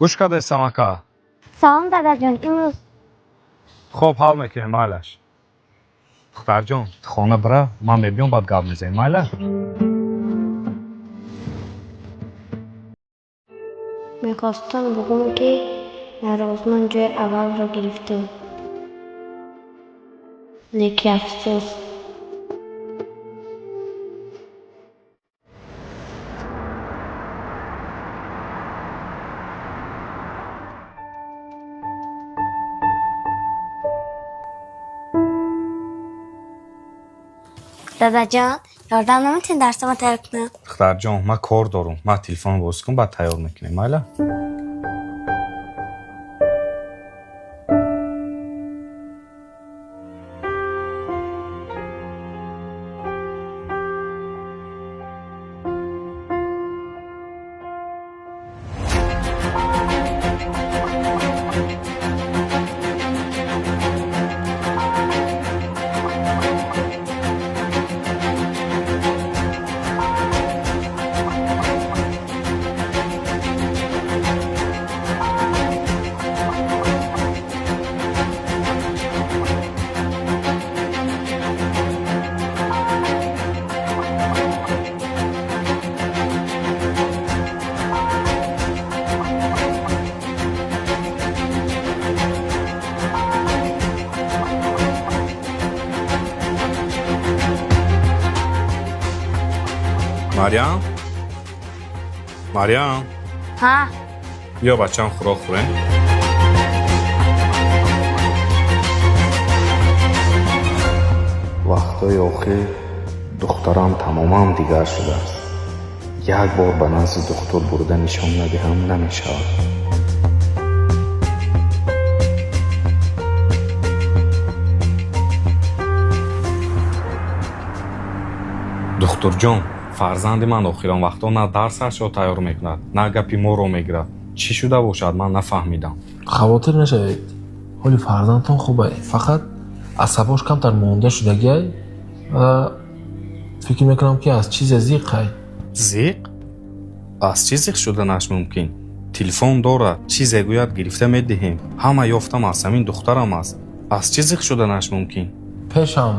Гӯш кардастам, ака. Салом, дадаҷон, имрӯз Хоб, ҳал мекунем, майлаш. Духтарҷон, ту хона бира, ман мебиём, баъд гап мезанем, майла? Мехостам бугум, ки дар озмун ҷои аввалро гирифтам. Леки афсӯс. Дадаҷон, ёрдам наметавонӣ дарсама тайёр кунам? Духтарҷон, ман кор дорум. Ман телефон боз кун, баъд тайёр мекунем, майла? Марьям, Марьям. Ҳа. Биё, бачам, хӯрок хӯрем. Вақтҳои охир духтарам тамоман дигар шудааст. Як бор ба назди духтур бурда нишон надиҳам, намешавад. Духтурҷон, фарзанди ман охирон вақтҳо на дарсашро тайёр мекунад, на гапи моро мегирад. Чӣ шуда бошад, ман нафаҳмидам. Хавотир нашавед, ҳоли фарзандтон хубай, фақат асабош камтар монда шудагиай ва фикр мекунам, ки аз чизе зиқай. Зиқ? Аз чӣ зиқ шуданаш мумкин? Телефон дорад, чизе гӯяд, гирифта медиҳем. Ҳама ёфтам аз ҳамин духтарам аст. Аз чӣ зиқ шуданаш мумкин? Пешам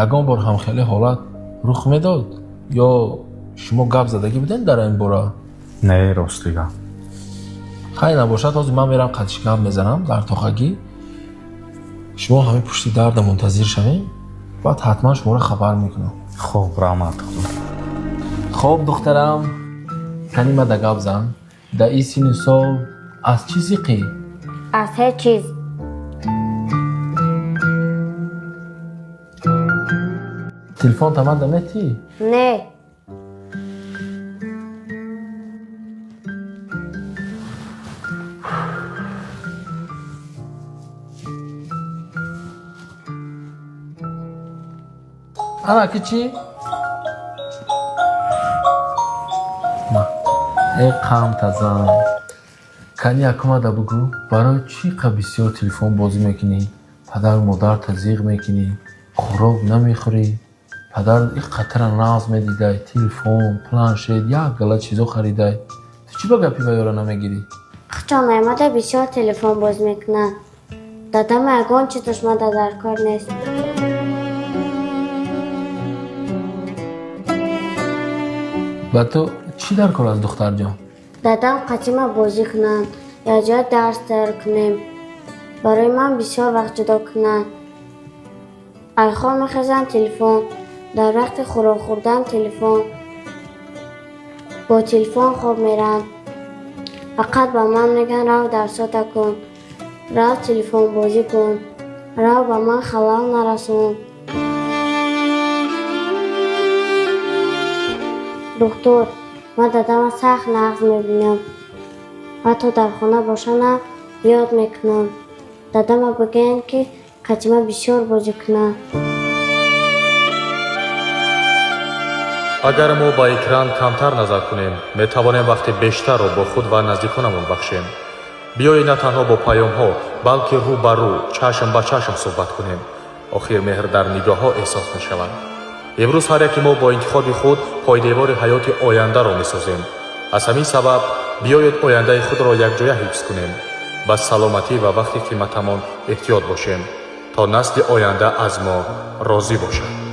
ягон бор ҳам хеле ҳолат рух медод ё шумо гап задагӣ будем дар ин бора? Не, рости гап. Хай, набошад, ҳозир ман мерам, қадиш гап мезанам дар тоқагӣ. Шумо ҳамин пушти дарда мунтазир шавем, баъд ҳатман шуморо хабар мекунам. Хоб, раҳмат, худо. Хоб, духтарам, кани мада гап зан, да ин синну сол аз чӣ зиқӣ? Аз ҳеҷ чиз. Телефон тамада метӣ? Не. Ана ки чӣ? Ма э қамтазан, кани якумада бугӯ, барои чӣ қа бисёр телефон бозӣ мекунӣ, падару модарта зиқ мекунӣ, хӯрок намехӯрӣ? Падар и қатара нағз медидай, телефон, планшет, як гала чизо харидай, ту чӣ ба гапи ваёра намегирӣ? Хучон аймада бисёр телефон боз мекунад. Дадама ягон чизаш мада дар кор нест. Ба ту чӣ дар кор аст, духтарҷон? Дадам қатима бозӣ кунанд, якҷоя дарс тайёр кунем. Барои ман бисёр вақт ҷудо кунанд. Айхол мехезам, телефон, дар вақти хӯрок хӯрдан телефон, бо телефон хоб мераванд. Фақат ба ман мегӯянд: рав, дарсота кун, рав, телефонбозӣ кун, рав, ба ман халал нарасон. Духтур, ман дадама сахт нағз мебинам. Ҳатто дар хона бошанам, ёд мекунам. Дадама бигӯянд, ки қатима бисёр бозӣ кунад. Агар мо ба экран камтар назар кунем, метавонем вақти бештарро бо худ ва наздиконамон бахшем. Биёед, на танҳо бо паёмҳо, балки рӯ ба рӯ, чашм ба чашм суҳбат кунем. Охир меҳр дар нигоҳҳо эҳсос мешавад. Имрӯз ҳар яке мо бо интихоби худ пойдевори ҳаёти ояндаро месозем. Аз ҳамин сабаб Биёед ояндаи худро якҷоя ҳифз кунем, ба саломатӣ ва вақти қиматамон эҳтиёт бошем, то насли оянда аз мо розӣ бошад.